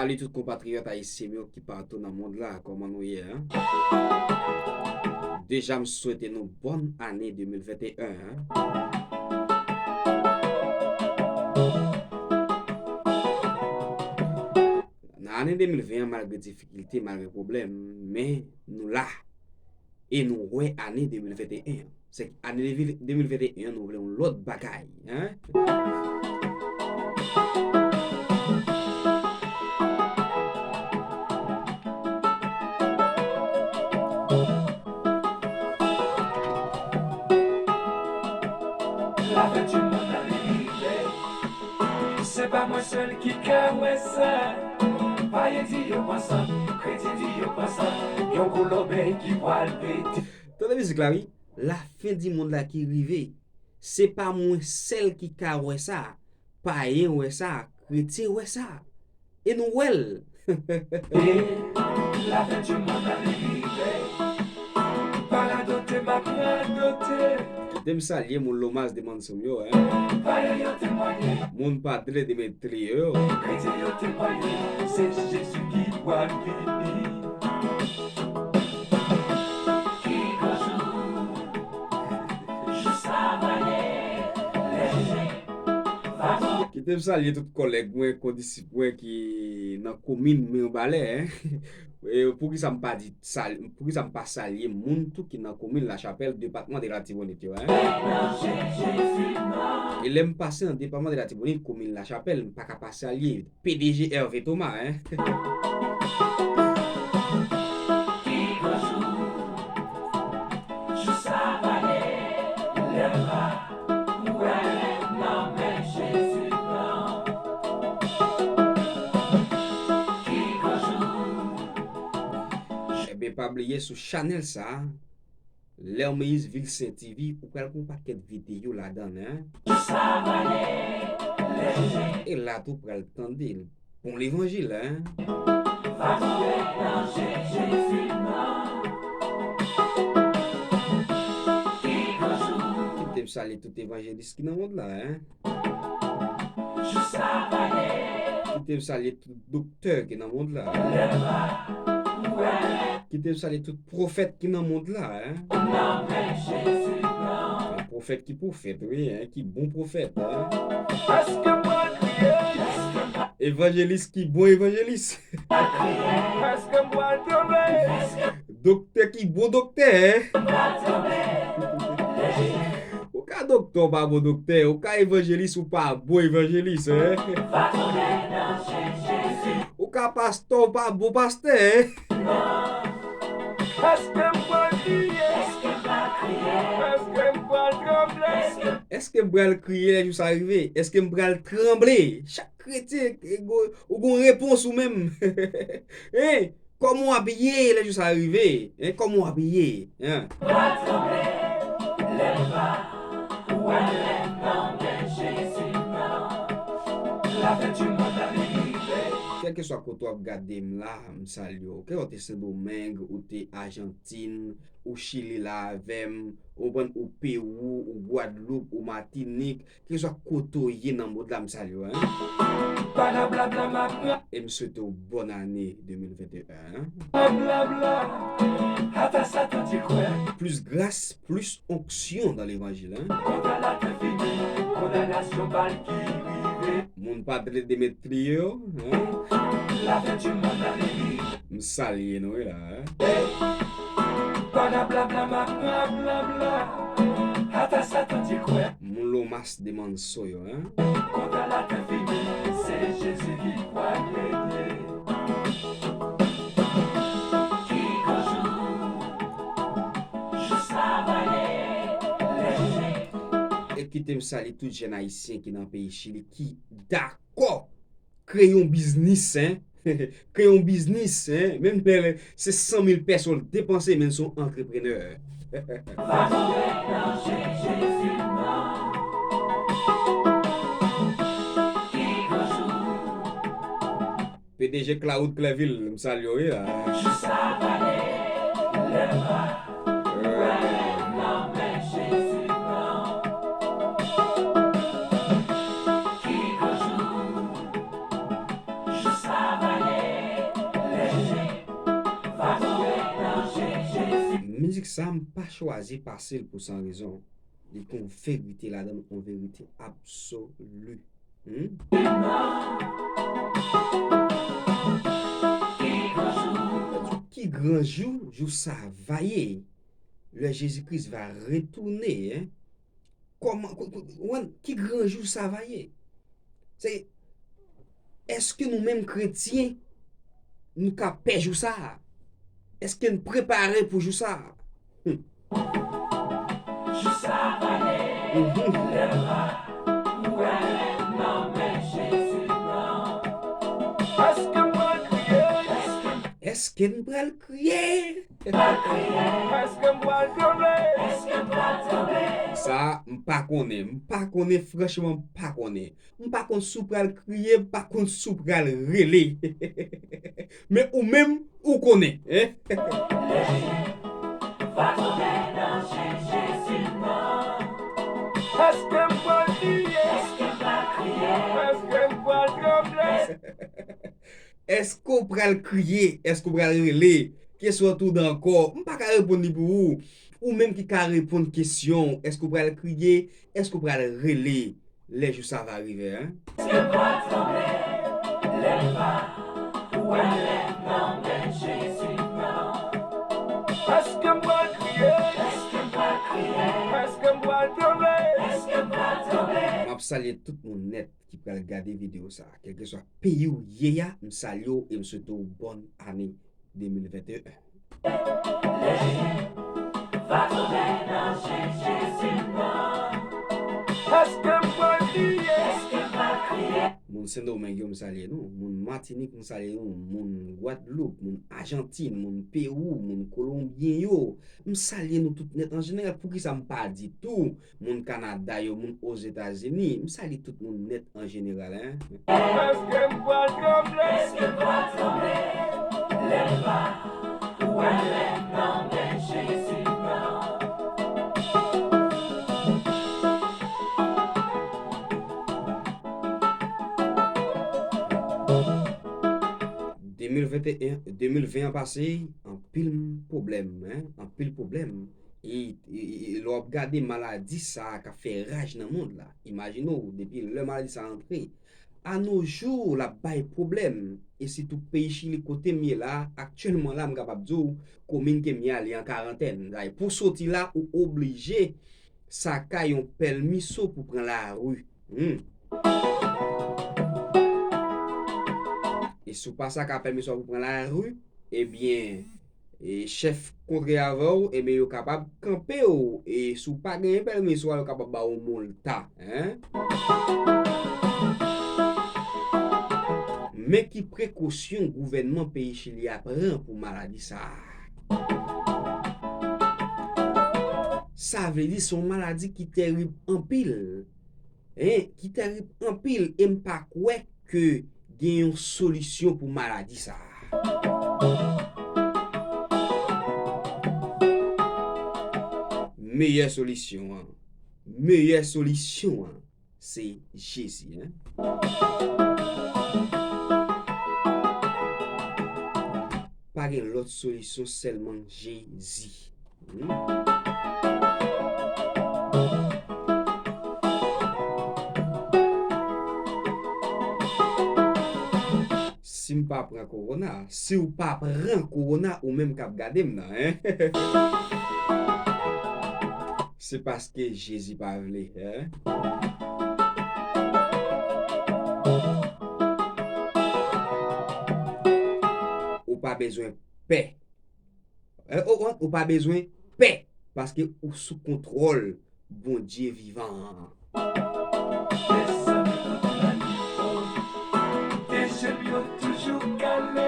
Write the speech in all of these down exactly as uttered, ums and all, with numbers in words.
Salut tout konpatriyòt ayisyen m yo ki patou nan mond la, kòman nou ye, en? Deja m swete nou bòn ane de mil venteyen, en. Nan ane de mil ven an, malgre difikilte, malgre pwoblèm, men nou la. E nou wè ane de mil venteyen an. Se ane de mil venteyen an, nou vle yon lòt bagay, en? Lafen di monn nan li rive. Se pa mwen sèl ki ka wè sa. Payen di yo pran sa, kretyen di yo pran sa. Yon gwo lòbèy ki pral pete. Tande mizik la, wi. Lafen di monn la ki rive. Se pa mwen sèl ki ka wè sa. Payen wè sa, kretyen wè sa. E nou wè l. E lafen di monn nan li rive. Pa radote, m ap radote. Kite m salye moun Lomas de Mansom yo, en. Payen yo temwaye. Moun Padre Demetrio yo. Kretyen yo temwaye. Se Jezi ki pral vini. Ki gran jou. Jou sa va ye. Lè Kite m salye tout kòlèg mwen, kondisip mwen ki nan komin Mibalè, en. E poukisa m pa di sal-, poukisa m pa salye moun tou ki nan komin Lachapèl, depatman de Latibonit yo, en? E lè m pase nan depatman de Latibonit, komin Lachapèl, m pa ka pa salye P D G Hervé Thomas, en. Ki gran jou, jou sa va ye, lè m va Ou wè nan men Jezi pran. Ki gran jou. Enben, pa bliye sou chanèl sa a, Léon Moïse Vilcin T V, ou pral gen yon pakèt videyo ladan l, en. Sa va ye, lè Jezi. E la tou pral tande l. Bon levanjil, en. Va tonbe nan je Jezi non. Ki gran jou. Kite m salye tout evanjelis ki nan mond la, en. Jou sa va ye. Kite m salye tout doktè ki nan mond la. Lè va, ou wè. Kite m salye tout pwofèt ki nan mond la, en. Nan men Jezi non. Pwofèt ki pwofèt, wi, en, ki bon pwofèt, en. Èske m pral kriye? Evanjelis ki bon evanjelis. Èske m pral tranble? Doktè ki bon doktè, en. Ou ka doktè, ou pa bon doktè. Ou ka evanjelis, ou pa bon evanjelis, en. Ou ka pastè, ou pa bon pastè, en. Èske m pral kriye? Èske m pral kriye? Èske m pral tranble? Èske m pral kriye lè jou sa rive? Èske m pral tranble? Chak kretyen, e, go-, ou gon repons ou menm. Hein? Kòman w ap ye lè jou sa rive? Hein? Kòman w ap ye? Hein? Pral tranble, lè m va, ou wè lè nan men Jezi nan. Lafen di monn nan li rive. Kèlkeswa kote w ap gade m la, m salye w. Ke w te Sendomeng, ou te Ajantin, ou Chili la avè m, ou konprann, ou Pewou, ou Gwadloup, ou Matinik, kèlkeswa kote w ye nan mond la, m salye w, en. Pa nan blabla m ap pran. E m swete w bòn ane de mil venteyen, en. Pa blabla, ata Satan di kwè. Plis gras, plis onksyon nan levanjil, en. Konda laten fini, kondanasyon bal ki rive. Moun pa dwe demet Priye yo, hein? M salye nou wi la, hein? Ey, pa nan blabla m ap pran blabla. Ata Satan di kwè. Moun Lomas de Manso yo, hein? Kontan laten fini, se Jezi ki pral renye. Ki gran jou, jou sa va ye, lè Jezi. E kite m salye tout jèn ayisyen ki nan peyi Chili ki dakò kreye yon biznis, hein? Kreye yon biznis, hein? Menm lè se san mil pèso l depanse, men l se yon antreprenè. Va tonbe nan je Jezi non. Ki gran jou. P D G Claude Clerville, m salye w wi la. Jou sa va ye, lè va, ou wè nan men Jezi pran. Ki gran jou, jou sa va ye, Mizik sa, m pa chwazi pase l pou san rezon. Li gen yon verite ladan l, yon verite absoli. Hmm? Ki gran jou, jou sa va ye, lè Jezi Kris va retounen, en? Kòman, ko- ko- wan- ki gran jou sa va ye? Se, èske nou menm kretyen, nou ka pè jou sa a? Èske n prepare pou jou sa a? Hmm. Jou sa va ye, mhm, lè va ou wè nan men Jezi pran. Èske m pral kriye? Èske m pral kriye? Èske m pral tranble? Sa, m pa konnen. M pa konnen, franchman, m pa konnen. M pa konn si w pral kriye, m pa konn si w pral rele. Men ou menm, ou konnen, en? Va tonbe nan je Jezi non. Èske m pral kriye? Èske m pral kriye? Èske m pral tranble? Èske w pral kriye? Èske w pral rele? Kesyon an toude ankò. M pa ka reponn li pou ou. Ou menm ki ka reponn kesyon, èske w pral kriye? Èske w pral rele lè jou sa va rive, en? Èske m pral tranble? Lè m va wè nan men Jezi non. Èske m pral kriye? Èske m pral kriye? Èske m pral tranble? Èske m pral tranble? M ap salye tout moun nèt ki pral gade videyo sa a. Kèlkeswa peyi w ye a, m salye w e m swete w bòn ane de mil venteyen. Lè va tonbe nan je Jezi non. Èske m pral kriye? Èske m pral kriye? Moun Sendomeng yo, m salye nou. Moun Matinik, m salye nou. Moun Gwadloup, moun Ajantin, moun Pewou, moun Kolonbyen yo, m salye nou tout nèt an jeneral. Poukisa m pa di tou moun Kanada yo, moun Ozetazini? M salye tout moun nèt an jeneral, en. Èske m pral tranble? Èske m pral tranble? Lè m va wè nan men Jezi non. De mil venteyen, de mil ven an pase, anpil pwoblèm, en, anpil pwoblèm. E, e, e, e lè w ap gade maladi sa a k ap fè raj nan mond la, imajine w, depi lè maladi sa a antre, a no jou, l ap bay pwoblèm. E sitou peyi Chili kote m ye la, aktyèlman la, m kapab di w, komin ke m ye a, li an karantèn. Sa vle di, pou w soti la, ou oblije sakay yon pèmiso pou pran lari. Hmm. E si w pa sakay pèmiso pou pran lari, ebyen, e chèf kontre avè w, ebyen, yo kapab kanpe w. E si w pa genyen pèmiso a, yo kapab ba w yon milta, en. Men ki prekosyon gouvènman peyi Chili a pran pou maladi sa a? Sa vle di se yon maladi ki terib anpil, en, ki terib anpil, e m pa kwè ke gen yon solisyon pou maladi sa a. Meyè solisyon an, meyè solisyon an, se Jezi, en. Pa gen lòt solisyon, sèlman Jezi. Hmm. Si m pa pran kowona, si w pa pran kowona, ou menm k ap gade m nan, en. Se paske Jezi pa vle, en. Ou pa bezwen pè. Eh, oh, oh, ou pa bezwen pè, paske ou sou kontwòl Bondye vivan an. Mezanmi, tout lane, oh, de je m yo toujou kale.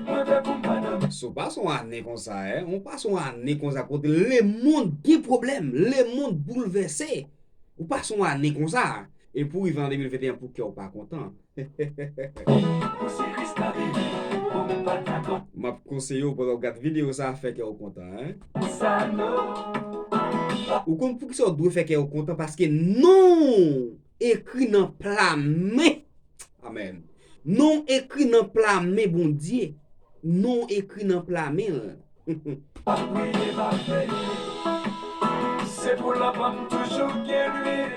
Mwen pè pou m pa dòmi. So, pase yon ane konsa, eh? Ou pase yon ane konsa kote lemonn gen pwoblèm, lemonn boulvèse. Ou pase yon ane konsa, epi w rive an de mil venteyen pou kè w pa kontan. M ap konseye w pandan w gad videyo sa a, fè kè w kontan, en. Ou konn poukisa w dwe fè kè w kontan? Paske non w ekri nan pla men. Amèn. Non w ekri nan pla men Bondye. Non w ekri nan pla men l. M ap priye, m ap veye. Se pou lanp an m toujou gen lwil.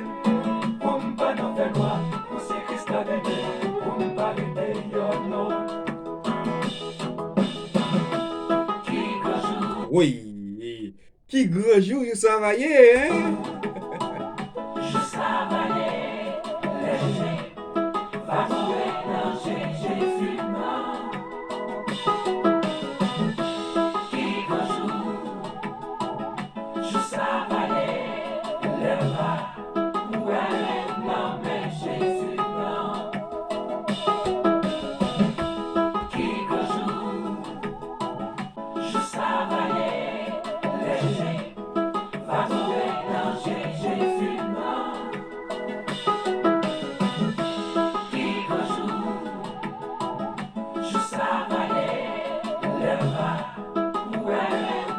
Pou m pa nan fènwa, pou Sen Kris la vini, pou m pa ret deyò, non. Ki gran jou. Woy! Ki gran jou, jou sa va ye, en? Jou sa va ye, lè je va tonbe nan je Jezi nan. Ki gran jou, jou sa va ye, lè va ou wè nan men Jezi nan. Ki gran jou, jou sa va ye, lè je va tonbe nan je Jezi nan. Ki gran jou, jou sa va ye, lè va ou wè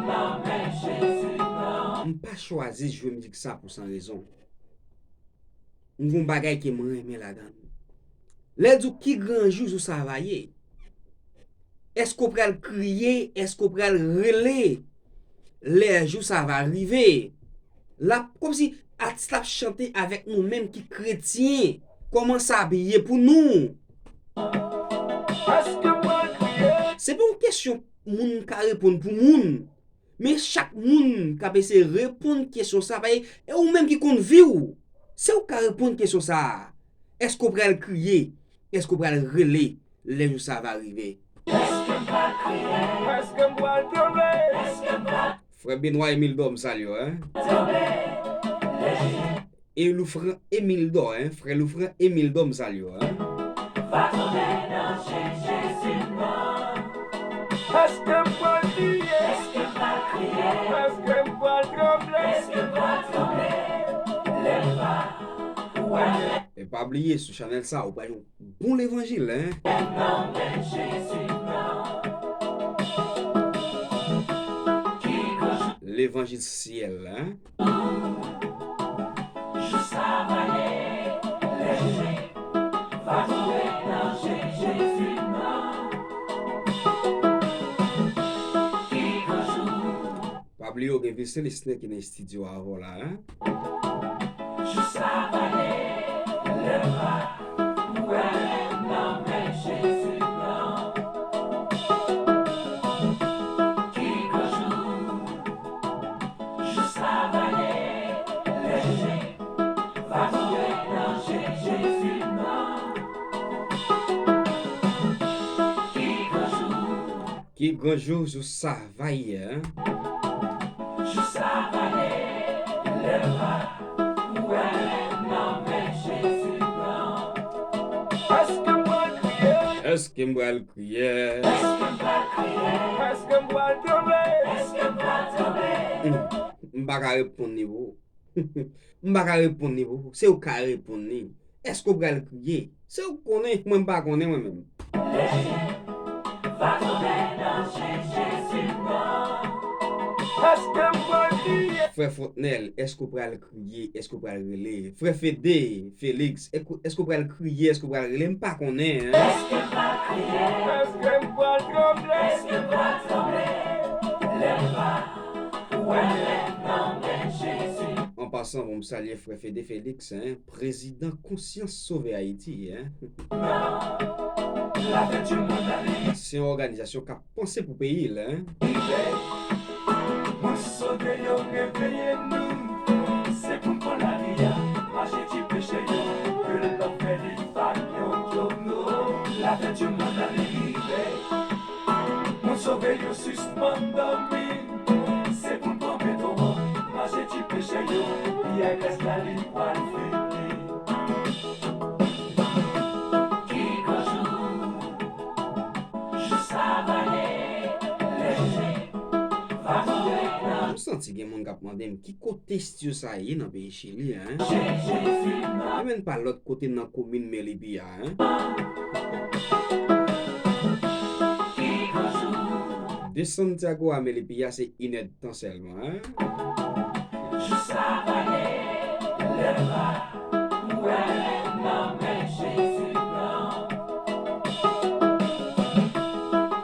nan men Jezi nan. M pa chwazi jwe mizik sa pou san rezon. M gon bagay ke m renmen ladan l. Lè l di w ki gran jou, jou sa va ye. Èske w pral kriye? Èske w pral rele? Lè jou sa va rive. L ap, kòmsi atis la ap chante avèk nou menm ki kretyen. Kòman sa ap ye pou nou? Èske m pral kriye? Se pa yon kesyon moun ka reponn pou moun. Men chak moun k ap eseye reponn kesyon sa, paske e ou menm ki konn vi w. Se ou k ka reponn kesyon sa a. Èske w pral kriye? Èske w pral rele lè jou sa va rive? Èske m pral kriye? Èske m pral tranble? Èske m pral Frè Benwa Emildor, m salye w, en. Tranble? Lè jou E Loufran Emildor, en, frè Loufran Emildor, m salye w, en. Va tonbe nan je Jezi nan. Èske m pral kriye? Èske m pral kriye? Èske m pral tranble? Èske m pral tranble? Lè va ou wè. E pa bliye, sou chanèl sa, ou pral jwenn bon levanjil, en. Nan men Jezi nan. Ki gran jou. Levanjil syèl la, en. Jou sa va ye, lè je va tonbe nan je Jezi nan. Ki gran jou. Pa bliye w gen Vilseliste ki nan estidyo a avè w la, en. Jou sa va ye, lè va ou wè nan men Jezi nan. Ki gran jou. Jou sa va ye, lè je va tonbe nan je Jezi nan. Ki gran jou. Ki gran jou, jou sa va ye, en. Jou sa va ye, lè va ou wè nan men Jezi nan. Èske m pral kriye? Èske m pral kriye? Èske m pral kriye? Èske m pral tranble? Èske m pral tranble? Hmm. M pa ka reponn li pou ou. M pa ka reponn li pou ou. Se ou k ka reponn li. Èske w pral kriye? Se ou k konnen, mwen m pa konnen mwen menm. Lè je va tonbe nan je Jezi nan. Èske m pral kriye? Frè Fontnèl, èske w pral kriye? Èske w pral rele? Frè Fede, Felix, èske w pral kriye? Èske w pral rele? M pa konnen, en. Èske m pral kriye? Èske m pral tranble? Èske m pral tranble? Lè m va wè nan men Jezi. An pasan, bon, m salye frè Fede Felix, en, prezidan Konsyans Sove Ayiti, en. Se yon òganizasyon k ap panse pou peyi l, en. Moun sove yo, reveye nou. Se pou n pran lari a, mache ti peche yo. Ke l ap fè li pa yon djòb, non. Lafè di mond nan li rive. Moun sove yo sispann dòmi. Se pou n pran beton an, mache ti peche yo. Pyè grès la li pral fini. Ki gran jou, jou sa va ye, lè je va tonbe nan. M santi gen moun k ap mande m ki kote estidyo sa ye nan peyi Chili a, en. Jezi nan. Li menm pa lòt kote nan komin Melipi a, en. Ki gran jou. De Santiago a Melipi a se inèdtan sèlman, en. Jou sa va ye, lè va ou wè nan men Jezi nan.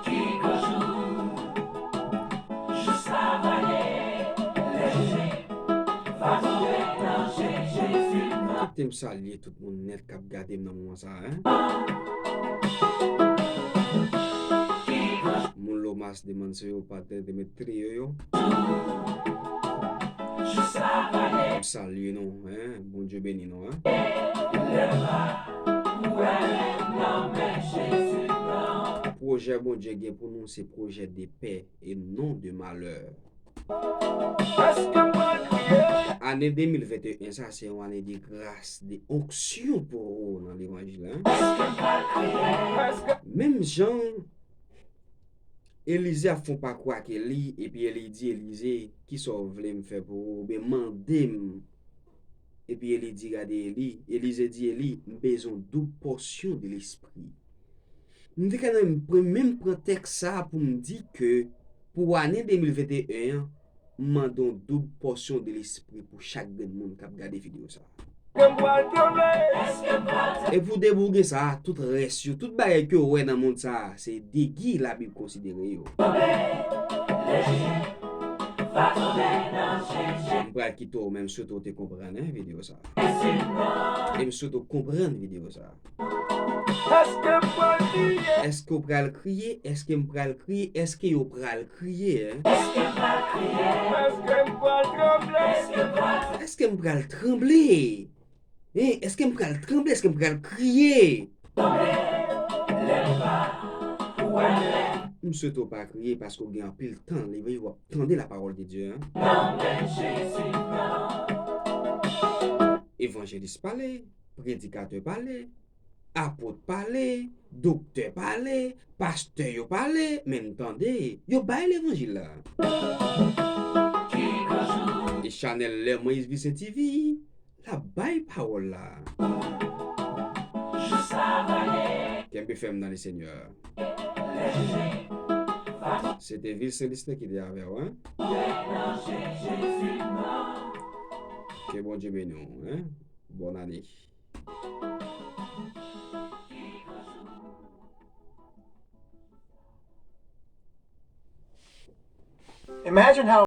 Ki gran jou. Jou sa Te m salye tout moun nèt k ap gade m nan moman sa a, en. Moun Lomas, Demanse yo, patè Demetrio yo. M salye nou, en. Bondye beni nou, en. Pwojè Bondye gen pou nou, se pwojè de pè e non de malè. Ane de mil venteyen sa, se yon ane de gras, de onksyon pou ou nan levanjil, en. Menm jan Elize ap fè yon pakou ak Eli, epi Eli di Elize, "Kisa w vle m fè pou ou?" Oubyen mande m. Epi Eli di, gade Eli, Elize di Eli, "M bezwen yon doub pòsyon de lespri." M te ka nan menm pran, menm pran tèks sa a pou m di ke pou ane de mil venteyen an, m mande yon doub pòsyon de lespri pou chak grenn moun k ap gade videyo sa a. E pou debouge sa a, tout rès yo, tout bagay ke w wè nan mond sa a, se degi Labib konsidere yo. M pral kite w, men m swete w te konprann, en, videyo sa a. E m swete w konprann videyo sa a. Èske w pral kriye? Èske m pral kriye? Èske yo pral kriye, en? Èske m pral tranble? En, èske m pral tranble? Èske m pral kriye? M swete w pa kriye paske w gen anpil tan leve, w ap tande lapawòl de Dye, en. Evanjelis pale, predikatè pale, apot pale, doktè pale, pastè yo pale, men n tande, yo bay levanjil la. E chanèl Lè Moyiz Visye T V, l ap bay pawòl la. Kenbe fèm nan Lesenyè. Se te Vilsen Lisne ki te avè w, en. Ke Bondye beni w, en. Bòn ane. Imagine how